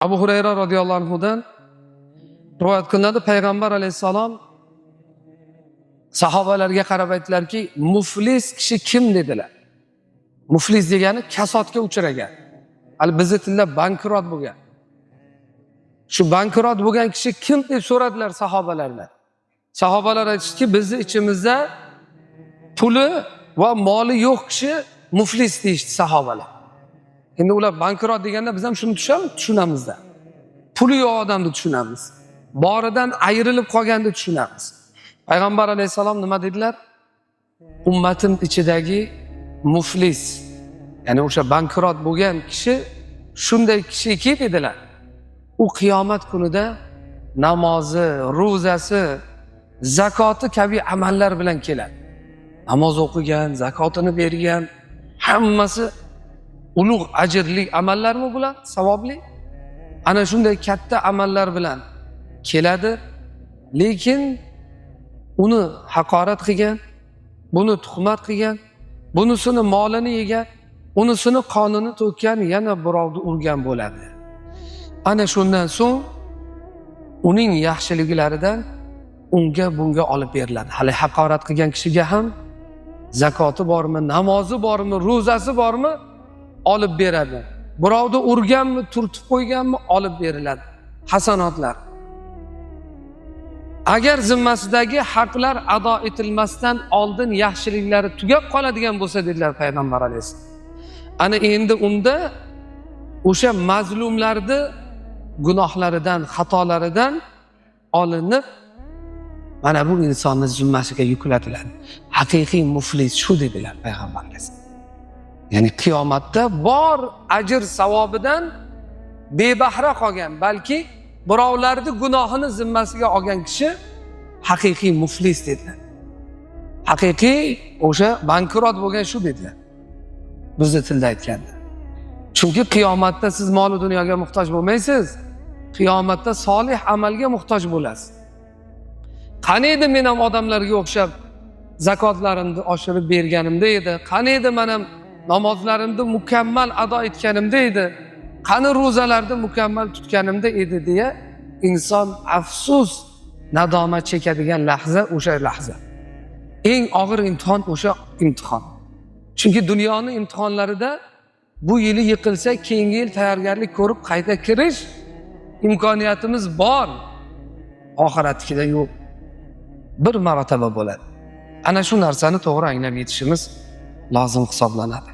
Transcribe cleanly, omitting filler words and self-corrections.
Abu Hurayra radhiyallohu anhudan rivoyat qilinadi, payg'ambar alayhissalom sahobalarga qarab aytdilarki, muflis kishi kim dedilar. Muflis degani kasodga uchragan. Hali bizni tilda bankrot bo'lgan. Shu bankrot bo'lgan kishi kim deb so'radilar sahobalardan. Sahobalar aytishdiki, bizni ichimizda puli va moli yo'q kishi muflis deyishdi sahobalar. Endi ular bankrot deganda biz ham shuni tushunamizda. Puli yo'q odamni tushunamiz. Boridan ayrilib qolganni tushunamiz. Payg'ambar alayhissalom nima dedilar? Ummatim ichidagi muflis, ya'ni o'sha bankrot bo'lgan kishi shunday kishiki dedilar. U qiyomat kunida namozi, ro'zasi, zakoti kabi amallar bilan keladi. Namoz o'qigan, zakotini bergan, hammasi ulug' ajrli amallarmi bular? Savobli. Ana shunday katta amallar bilan keladi, lekin uni haqorat qilgan, buni tuhmat qilgan, bunisini molini yegan, unisini qonini to'kkan, yana birovni urgan bo'ladi. Ana shundan so'ng uning yaxshiliklaridan unga bunga olib beriladi. Hali haqorat qilgan kishiga ham zakoti bormi, namozi bormi, ro'zasi bormi, olib beradi. Birovni urganmi, turtib qo'yganmi, olib beriladi. Hasanotlar. Agar zimmasidagi haqlar ado etilmasdan oldin yaxshiliklari tugab qoladigan bo'lsa, dedilar payg'ambar alayhissalom. Ana endi unda o'sha mazlumlarni gunohlaridan, xatolaridan olinib, mana bu insonni zimmasiga yuklatiladi. Haqiqiy muflis shu dedilar payg'ambar alayhissalom. Ya'ni qiyomatda bor ajr savobidan bebahra qolgan, balki birovlarning gunohini zimmasiga olgan kishi haqiqiy muflis dedilar. Haqiqiy o'sha bankrot bo'lgan shu dedilar. Bizni tilda aytganda. Chunki qiyomatda siz mol dunyoga muhtoj bo'lmaysiz. Qiyomatda solih amalga muhtoj bo'lasiz. Qani edi men ham odamlarga o'xshab zakotlarimni oshirib berganimda edi. Qani edi men ham namozlarimni mukammal ado etganimda edi. Qani ro'zalarni mukammal tutganimda edi deya inson afsus nadomat chekadigan lahza o'sha lahza. Eng og'ir imtihon o'sha imtihon. Chunki dunyoning imtihonlarida bu yili yiqilsa keyingi yil tayyorgarlik ko'rib qayta kirish imkoniyatimiz bor. Oxiratnikida yo'q. Bir marotaba bo'ladi. Ana shu narsani to'g'ri anglab yetishimiz lozim hisoblanadi.